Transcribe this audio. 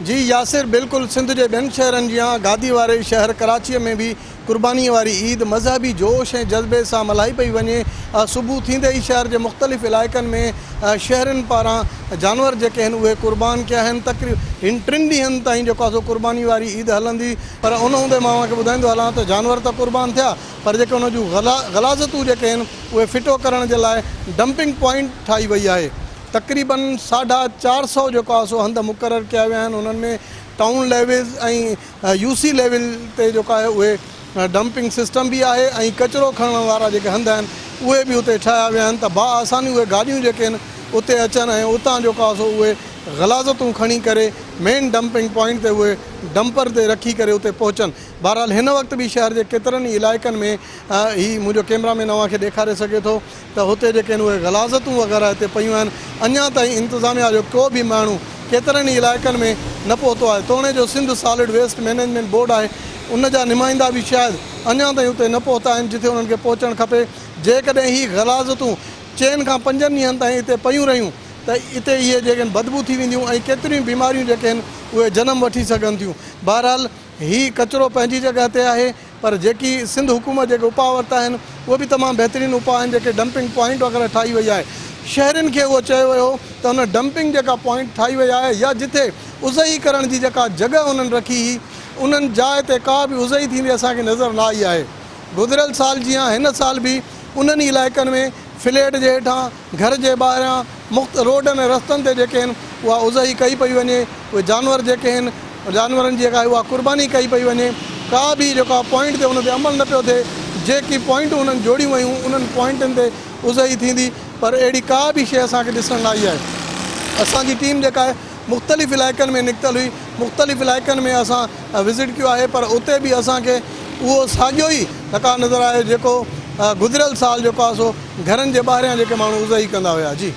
جي ياسر بلڪل سنڌ جي ٻين شهرن جيان گادي واري شهر ڪراچيء ۾ به قربانيء واري عيد مذهبي جوش ۽ جذبي سان ملهائي پئي وڃي. صبح ٿيندي ئي شهر جي مختلف علائقن ۾ شهرين پاران جانور جيڪي آهن اهي قربان ڪيا آهن. تقريبن ٽن ڏينهن تائين جيڪو آهي سو قرباني واري عيد هلندي. پر ان هوندي مان اوهان کي ٻڌائيندو هلان ته جانور ته قربان ٿيا پر جيڪي ان جون غلاظتون جيڪي آهن اهي ڦٽو ڪرڻ جي لاء ڊمپنگ پوائنٽ ٺاهي وئي آهي. تقريبن ساڍا 400 جيڪو آهي سو هنڌ مقرر ڪيا ويا آهن انهن ۾ ٽائون ليويز ۽ يو سي ليول تي جيڪو آهي اهي ڊمپنگ سسٽم به آهي ۽ ڪچرو کڻڻ وارا جيڪي هنڌ آهن اهي به اتي ٺاهيا ويا آهن ته باآساني اهي گاڏيون جيڪي آهن اتي اچن ۽ اتان جيڪو آهي سو اهي غلاظتون کڻي ڪري مين ڊمپنگ پوائنٽ تي اهي ڊمپر تي رکي ڪري اتي پهچن بهرحال هن وقت به شهر جي ڪيترن ئي علائقن ۾ هي منهنجو ڪيمرا مين اوهان کي ڏيکاري سگهي ٿو ته هتي جيڪي آهن اهي غلاظتون وغيره هتي پيون آهن، اڃا تائين انتظاميا جو ڪو به ماڻهو ڪيترن ئي علائقن ۾ نه پهتو آهي، توڻي جو Sindh solid waste management board آهي ان جا نمائندا به شايد اڃا تائين اتي نه پهتا آهن جتي انهن کي پهچڻ کپي، جيڪڏهن هي غلاظتون چئن کان پنجن ڏينهن تائين اتي پيون رهيون ته اتي اهي جيڪي آهن بدبو ٿي وينديون ۽ ڪيتريون ئي بيماريون جيڪي آهن اهي جنم وٺي سگهن ٿيون، بهرحال هي ڪچرو پنهنجي جڳهه تي آهي. پر جيڪي سنڌ حڪومت جيڪي اپاء ورتا آهن اهي به تمام بهترين اپاء آهن جيڪي ڊمپنگ پوائنٽ وغيره ٺاهي وئي آهي شهرين کي اهو چيو ويو ته ان ڊمپنگ جيڪا پوائنٽ ٺاهي وئي آهي يا جٿي اضحي ڪرڻ جي جيڪا جڳهه انهن رکي هئي انهن جاء تي ڪا به اضحي ٿيندي اسان کي نظر نه آئي آهي گذريل سال جيان هن سال به انهن ئي علائقن ۾ فليٽ جي هيٺان گهر جي ٻاهريان مخت روڊن ۽ رستن تي جيڪي آهن اها اضحي ڪئي پئي وڃي، اهي جانور جيڪي آهن جانورن جي جيڪا آهي اها قرباني ڪئي پئي وڃي، ڪا به جيڪو آهي پوائنٽ تي ان تي عمل نه پيو ٿئي، جيڪي پوائنٽون انهن جوڙيون ويون انهن پوائنٽن تي اضحي ٿيندي پر اهڙي ڪا به شيء اسان کي ڏسڻ نه آئي آهي. اسان جي ٽيم جيڪا آهي مختلف علائقن ۾ نڪتل هئي، مختلف علائقن ۾ اسان وزٽ ڪيو آهي پر اتي به اسان کي اهو ساڳيو ئي لقاء نظر آيو جيڪو گذريل سال جيڪو آهي سو گهرن جي ٻاهريان جيڪي ماڻهو اضحي ڪندا هيا. جي.